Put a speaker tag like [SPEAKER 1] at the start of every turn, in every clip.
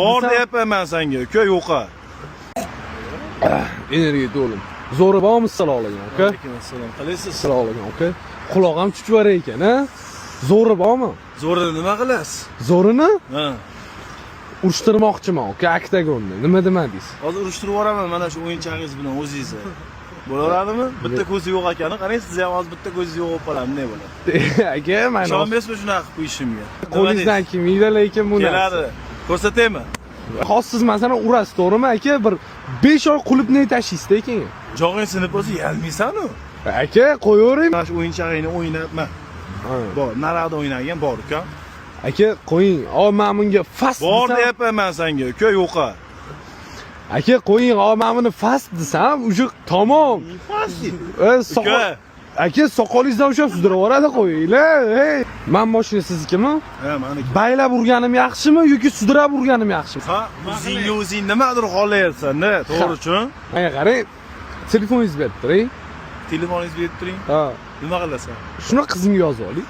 [SPEAKER 1] Bor deyapman man senga, uka, yo'q.
[SPEAKER 2] Energiya to'lim. Zo'ri bormi, assalomu alaykum, aka?
[SPEAKER 1] Alaykum assalom. Qalaysiz?
[SPEAKER 2] Assalomu alaykum, aka. Quloq ham chuchvara ekan, a? Zo'ri bormi?
[SPEAKER 1] Zo'rini nima qilasiz?
[SPEAKER 2] Zo'rini
[SPEAKER 1] Ha.
[SPEAKER 2] Urushtirmoqchiman, aka, oktagonni. Nima demadingiz?
[SPEAKER 1] Hozir urushtirib yuboraman mana shu o'yinchog'ingiz bilan o'zingizni. Bo'laveradimi? Bitta ko'zi yo'q ekani, qarang, siz ham hozir bitta ko'zingiz yo'q bo'lib qoladi, nima bo'ladi?
[SPEAKER 2] Aka, mana
[SPEAKER 1] Ishonmaysizmi shunaqa qilib qo'yishimga? Nima
[SPEAKER 2] qo'lingizdan
[SPEAKER 1] deysiz?
[SPEAKER 2] kelmaydi, lekin bu narsa.
[SPEAKER 1] Keladi. Ko'rsataymi?
[SPEAKER 2] Hozir siz masalan urasiz, to'g'rimi, aka? Bir 5 oy qulupnay tashiysiz-da keyin.
[SPEAKER 1] Jog'ing sinib bo'lsa, yalmaysan-u.
[SPEAKER 2] Aka, qo'yavering.
[SPEAKER 1] Mana shu o'yinchog'ingni o'ynabman. Bor, naryoqda o'ynagan bor, uka.
[SPEAKER 2] Aka, qo'ying. O, men bunga fast
[SPEAKER 1] Bor
[SPEAKER 2] desam-
[SPEAKER 1] deyapman man senga, uka, yo'q.
[SPEAKER 2] Aka, qo'ying, o, men buni fast desam, уже tamom. Soqol.
[SPEAKER 1] Uka.
[SPEAKER 2] Aka, soqolingizdan ushlab sudrab yuboradi, qo'yinglar. Hey. Man mashina siznikimi?
[SPEAKER 1] Ha, maniki.
[SPEAKER 2] Baylab urganim yaxshimi yoki sudrab urganim yaxshimi?
[SPEAKER 1] Ha, o'zingga o'zing nimadir xohlayapsan-da, to'g'ri uchun.
[SPEAKER 2] Menga qarang, telefoningizni berib turing.
[SPEAKER 1] Telefoningizni berib turing.
[SPEAKER 2] Ha.
[SPEAKER 1] Nima qilasan?
[SPEAKER 2] Shuni qizimga yozib oling.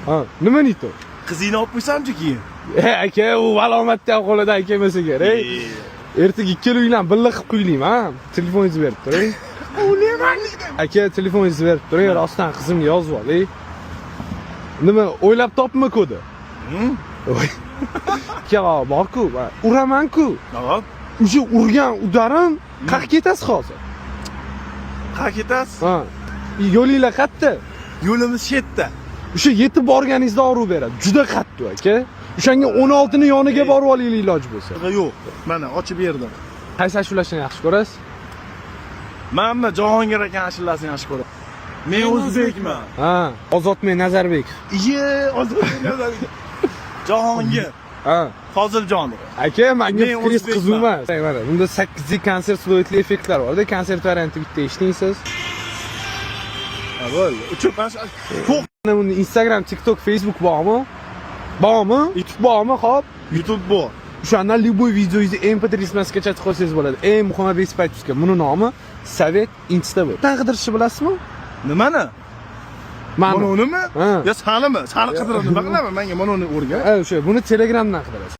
[SPEAKER 2] Ha, nima nito?
[SPEAKER 1] Qizingni olib qo'ysamchi keyin?
[SPEAKER 2] E, aka, u alomatda ham qo'lidan kelmasa kerak. Ertaga ikkala uylarni birga qilib qo'yaylik, ha? Telefoningizni berib turing. Aka, telefoningizni berib turing, rostdan qizimga yozib oling. Nima, o'ylab topma kodi?
[SPEAKER 1] Hmm?
[SPEAKER 2] Aka, bor-ku, uraman-ku.
[SPEAKER 1] Hop.
[SPEAKER 2] O'sha urgan удар im qayerga ketasiz hozir?
[SPEAKER 1] Qayerga ketasiz?
[SPEAKER 2] Ha. Yo'linglar qayerda?
[SPEAKER 1] Yo'limiz shu yerda.
[SPEAKER 2] O'sha yetib borganingizda og'riq beradi. Juda qattiq, aka. O'shanga 16 ni yoniga borib olaylik iloji bo'lsa.
[SPEAKER 1] Yo'q. Mana ochib berdim.
[SPEAKER 2] Qaysi ashulashini yaxshi ko'rasiz?
[SPEAKER 1] Manmi Jahongir aka ashulasini yaxshi ko'raman. Men o'zbekman.
[SPEAKER 2] Ha, Ozodbek Nazarbekov.
[SPEAKER 1] Iye, Ozodbek. Jahongir.
[SPEAKER 2] Ha.
[SPEAKER 1] Foziljonov.
[SPEAKER 2] Aka, menga
[SPEAKER 1] Men
[SPEAKER 2] fikringiz
[SPEAKER 1] o'zbekman.
[SPEAKER 2] qiziq emas. Mana bunda 8 konsert siluetli effektlar bor-da. Konsert varianti bitta eshiting siz.
[SPEAKER 1] Ha, bo'ldi. Uchib mana shu to'q.
[SPEAKER 2] Mana bunda Instagram, TikTok, Facebook bormi? Bormi? YouTube bormi? Xo'p.
[SPEAKER 1] YouTube bor.
[SPEAKER 2] O'shandan любой videongizni MP3 bilan скачать qilsangiz bo'ladi. Eng muhimi без подписка. Buni nomi Sovet Insta bu. Tan qidirishni bilasizmi?
[SPEAKER 1] Nimani?
[SPEAKER 2] Mani.
[SPEAKER 1] Mana unimi?
[SPEAKER 2] Ha.
[SPEAKER 1] Yo, sanimi? Sani qidirib nima qilaman? Menga mana uni o'rgan.
[SPEAKER 2] Ha, o'sha buni Telegramdan qidirasiz.